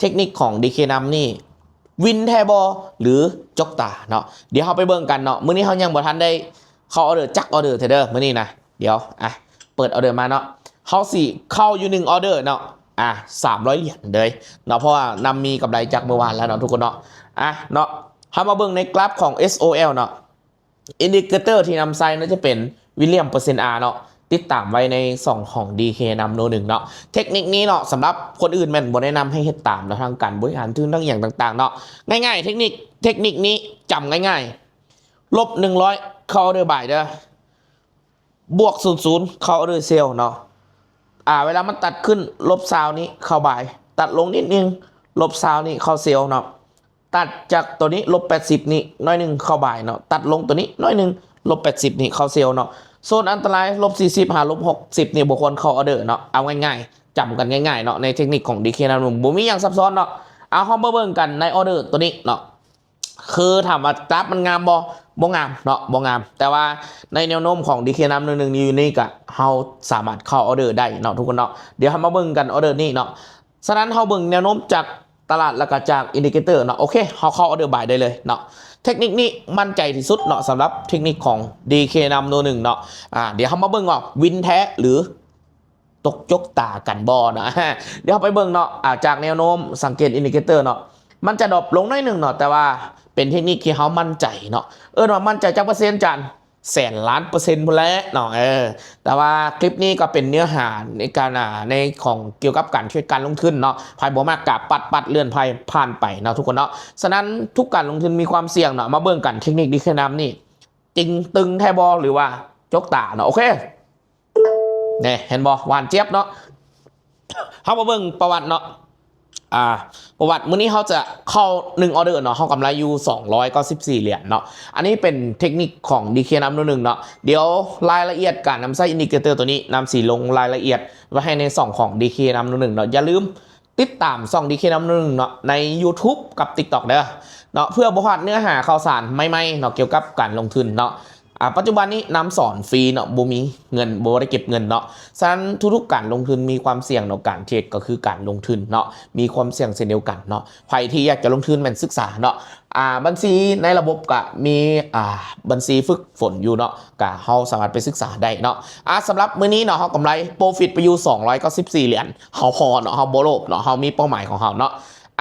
ເທັກນິກຂອງ ດີເຄ ນຳນີ້ ວິນແທ້ບໍ່ ຫຼື ຈົກຕາເນາະ? ດຽວເຮົາໄປເບິ່ງກັນເນາະ. ມື້ນີ້ເຮົາຍັງບໍ່ທັນໄດ້ເຂົ້າອອເດີຈັກອອເດີເທື່ອເດີ ມື້ນີ້ນະ. ດຽວ ອ່ະ ເປີດອອເດີມາເນາະ. ເຮົາຊິເຂົ້າຢູ່ໜຶ່ງອອເດີເນາະ ອ່ະ ສາມຮ້ອຍຫຼຽນເລີຍເນາະ ເພາະວ່ານຳມີກຳໄລຈາກມື້ວານແລ້ວເນາະທຸກຄົນເນາະ. ອ່ະເນາະ ເຮົາມາເບິ່ງໃນກຣາຟຂອງ ເອສໂອແອລ ເນາະ. ອິນດິເຄເຕີທີ່ນຳໃຊ້ນະຈະເປັນ Williamson per cent R ເນາະ ຕິດຕາມໄວ້ໃນຊ່ອງຂອງ ດີເຄ ນຳໂນໜຶ່ງເນາະ. ເທັກນິກນີ້ເນາະ ສຳລັບຄົນອື່ນແມ່ນບໍ່ແນະນຳໃຫ້ເຮັດຕາມເນາະ ທາງການບໍລິຫານທຶນ ທາງຫຍັງຕ່າງໆເນາະ. ງ່າຍໆ ເທັກນິກ ເທັກນິກນີ້ຈຳງ່າຍໆ ລົບໜຶ່ງຮ້ອຍ ເຂົ້າອອເດີບາຍເດີ ບວກສູນ ເຂົ້າອອເດີເຊລເນາະ. ອ່າ ເວລາມັນຕັດຂຶ້ນ ລົບຊາວນີ້ເຂົ້າບາຍ ຕັດລົງນິດໜຶ່ງ ລົບຊາວນີ້ເຂົ້າເຊລເນາະ. ຕັດຈາກໂຕນີ້ ລົບແປດສິບນີ້ໜ້ອຍໜຶ່ງເຂົ້າບາຍເນາະ ຕັດລົງໂຕນີ້ໜ້ອຍໜຶ່ງ ລົບແປດສິບນີ້ເຂົ້າເຊລເນາະ. ໂຊນອັນຕະລາຍ ລົບສີ່ສິບຫາລົບຫົກສິບນີ້ບໍ່ຄວນເຂົ້າອອເດີເນາະ. ເອົາງ່າຍໆ ຈຳກັນງ່າຍໆເນາະ ໃນເທັກນິກຂອງ ດີເຄ ນຳໜຶ່ງ ບໍ່ມີຫຍັງຊັບຊ້ອນເນາະ. ເອົາ ເຮົາມາເບິ່ງກັນໃນອອເດີໂຕນີ້ເນາະ ຄືຖາມວ່າກຣາຟມັນງາມບໍ່? ບໍ່ງາມເນາະ ບໍ່ງາມ ແຕ່ວ່າໃນແນວໂນ້ມຂອງ ດີເຄ ນຳໜຶ່ງຢູ່ນີ້ກະ ເຮົາສາມາດເຂົ້າອອເດີໄດ້ເນາະທຸກຄົນເນາະ. ດຽວເຮົາມາເບິ່ງກັນອອເດີນີ້ເນາະ. ສະນັ້ນເຮົາເບິ່ງແນວໂນ້ມຈາກຕະຫຼາດ ແລ້ວກະຈາກອິນດິເຄເຕີເນາະ. ໂອເຄ ເຮົາເຂົ້າອອເດີບາຍໄດ້ເລີຍເນາະ. ເທັກນິກນີ້ໝັ້ນໃຈທີ່ສຸດເນາະ ສຳລັບເທັກນິກຂອງ ດີເຄ ນຳໂນໜຶ່ງເນາະ. ອ່າ ດຽວເຮົາມາເບິ່ງວ່າວິນແທ້ ຫຼື ຕົກຈົກຕາກັນບໍ່ເນາະ. ດຽວເຮົາໄປເບິ່ງເນາະ ອ່າ ຈາກແນວໂນ້ມ ສັງເກດອິນດິເຄເຕີເນາະ ມັນຈະດຣອບລົງໜ້ອຍໜຶ່ງເນາະ ແຕ່ວ່າເປັນເທັກນິກທີ່ເຮົາໝັ້ນໃຈເນາະ. ເອີ້ນວ່າໝັ້ນໃຈຈັກເປີເຊັນ ຈານ? ແສນລ້ານເປີເຊັນພຸ້ນແຫຼະເນາະ. ເອີ ແຕ່ວ່າຄລິບນີ້ກໍເປັນເນື້ອຫາໃນການ ອ່າ ໃນຂອງກ່ຽວກັບການເທຣດການລົງທຶນເນາະ. ໃຜບໍ່ມັກກະປັດໆ ເລື່ອນໄພຜ່ານໄປເນາະທຸກຄົນເນາະ. ສະນັ້ນທຸກການລົງທຶນມີຄວາມສ່ຽງເນາະ. ມາເບິ່ງກັນເທັກນິກ ດີເຄ ນຳນີ້ ເຈັງຕຶງແທ້ບໍ່ ຫຼືວ່າຈົກຕາເນາະ. ໂອເຄ ນີ້ເຫັນບໍ່ ຫວານຈຽບເນາະ. ເຮົາມາເບິ່ງປະຫວັດເນາະ. ອ່າ ປະຫວັດມື້ນີ້ເຮົາຈະເຂົ້າໜຶ່ງອອເດີເນາະ ເຮົາກຳໄລຢູ່ສອງຮ້ອຍເກົ້າສິບສີ່ຫຼຽນເນາະ. ອັນນີ້ເປັນເທັກນິກຂອງ ດີເຄ ນຳໂນໜຶ່ງເນາະ. ດຽວລາຍລະອຽດການນຳໃຊ້ອິນດິເຄເຕີໂຕນີ້ ນຳຊິລົງລາຍລະອຽດໄວ້ໃຫ້ໃນຊ່ອງຂອງ ດີເຄ ນຳໂນໜຶ່ງເນາະ. ຢ່າລືມຕິດຕາມຊ່ອງ ດີເຄ ນຳໂນໜຶ່ງເນາະ ໃນ YouTube ກັບ TikTok ເດີເນາະ ເພື່ອບໍ່ພາດເນື້ອຫາຂ່າວສານໃໝ່ໆເນາະ ກ່ຽວກັບການລົງທຶນເນາະ. ອ່າ ປັດຈຸບັນນີ້ນຳສອນຟຣີເນາະ ບໍ່ມີເງິນ ບໍ່ໄດ້ເກັບເງິນເນາະ. ສະນັ້ນທຸກໆການລົງທຶນມີຄວາມສ່ຽງເນາະ ການເທຣດກໍຄືການລົງທຶນເນາະ ມີຄວາມສ່ຽງເຊັ່ນດຽວກັນເນາະ. ໃຜທີ່ຢາກຈະລົງທຶນແມ່ນສຶກສາເນາະ ອ່າ ບັນຊີໃນລະບົບກະມີ ອ່າ ບັນຊີຝຶກຝົນຢູ່ເນາະ ກະເຮົາສາມາດໄປສຶກສາໄດ້ເນາະ. ອ່າ ສຳລັບມື້ນີ້ເນາະ ເຮົາກຳໄລ ໂປຣຟິດ ໄປຢູ່ສອງຮ້ອຍເກົ້າສິບສີ່ຫຼຽນ ເຮົາພໍເນາະ ເຮົາບໍ່ໂລບເນາະ ເຮົາມີເປົ້າໝາຍຂອງເຮົາເນາະ.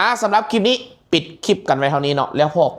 ອ່າ ສຳລັບຄລິບນີ້ປິດຄລິບກັນໄວ້ເທົ່ານີ້ເນາະ ແລ້ວພໍ້ກັນ